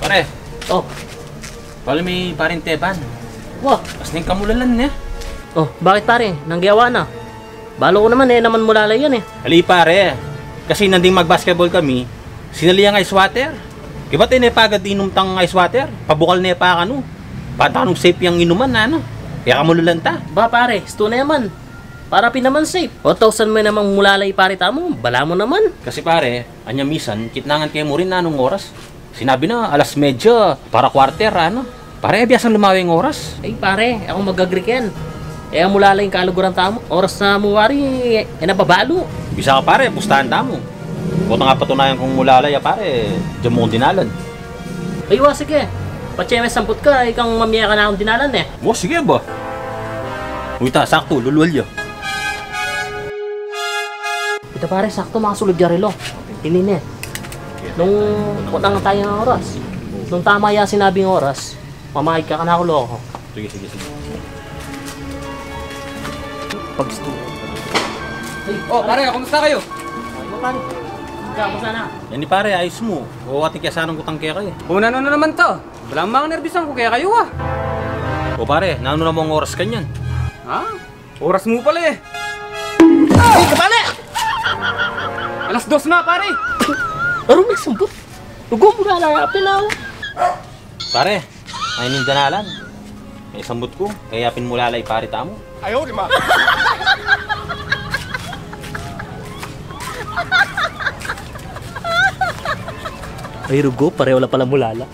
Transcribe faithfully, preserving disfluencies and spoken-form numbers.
Pare. Oh. Pala mi paring Teban. Wa. As ning kamulalan ne. Oh, bakit pare? Nang gewa na? Balu ku naman e, naman mulala yan e. Ali pare, kasi nanding mag-basketball kami, sinali yang ice water. Ibat e ne pagad inum tang ice water, pabukal ne pa kanu. Patanung safe yang inuman na, ano? Kaya kamulalan ta. Ba pare, stu naman. Para pin naman safe. O, tausan mu namang mulala i pare tamu, bala mu naman. Kasi pare, anya misan, kitnangan ke mu rin nanung oras. Sinabi na, alas medya, para quarter, ano? Pare, biasang lumawe ing oras. Ay, pare, aku mag-agree ken. E, mulala ing kaluguran tamu. Oras na mu wari, e na babalu. Bisa ka, pare, pustahan tamu. Buta nga patunayan kung mulala ya, pare, diyan mu kung dinalan. Ay, wa, sige. Patse me samput ka, ikang mamie ka na akong dinalan, e. Wa, sige ba? Uy, ta, sakto, lulwal ya. Ita pare, sakto, makasulud ya relo. Ini ne. Nung kutang tayo ng oras. Nung tama ya sinabing oras, mamayad ka, kanaku loko. Sige, sige, sige. Pag-, Oh, pare, kumusta kayo? Ano, pare? Kamusta na? Yan ni pare, ayos mu. O, ating kaya sanang kutang kaya kayo. Kung ano na naman to? Bala mang nerbisan ku kaya kayo, ah. O pare, nanu na mung oras kanyan? Ha? Oras mu pala, eh. Ay, kapale! Alas dos na, pare. Arum, may sumbut. Lugom, mulala yapin, ah. Pare, ay ning danalan. May sambut ku, kaya yapin mulala i pare tamu. Ayaw, di ma. Ay, rugo, pare, wala pala mulala.